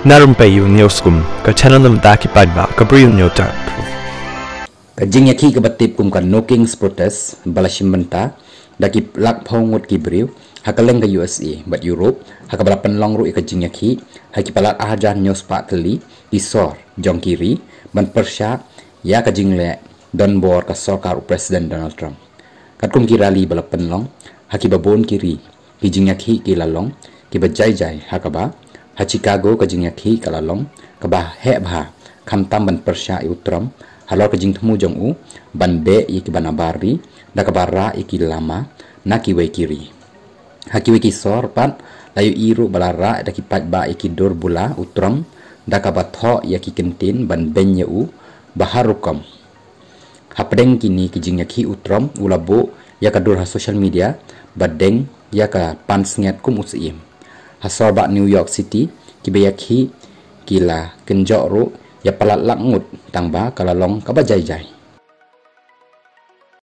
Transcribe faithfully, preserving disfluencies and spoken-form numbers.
Na Rympei U News kum ka channel na bynta ki paidbah ka briew nyo tap. Ka jingïakhih kaba tip kum ka No Kings Protest ba la shim bynta da ki lak phew ngut ki briew ha kylleng ka U S A bad Europe, ha kaba la pynlong ruh ïa ka jingïakhih ha ki palat ar hajar hynñiew spah tylli ki sor jong ki ri ban pyrshah ïa ka jingleh donbor ka sorkar u President Donald Trump. Katkum ki rally ba la pynlong ha kiba bun ki ri, ki jingïakhih ki la long kiba jai jai, ha kaba ha Chicago ka jingïakhih ka la long kaba heh bha, khamtam ban pyrshah ïa u Trump halor ka jingthmu jong u ban beh ïa kiba nabar ri da kaba rah ïa ki lama na kiwei ki ri. Ha kiwei ki sor pat la ïohi ruh ba la rah da ki paidbah ïa ki dur bula u Trump da kaba thoh ïa ki kyntien ban beiñ ïa u ba har rukom. Hapdeng kine ki jingïakhih u Trump u la buh ïa ka dur ha social media ba deng ïa ka pansngiat kum u syiem. Ha sor bah New York City kiba ïakhih ki la kynjoh ruh ïa palat lak ngut, tang ba ka la long kaba jai jai.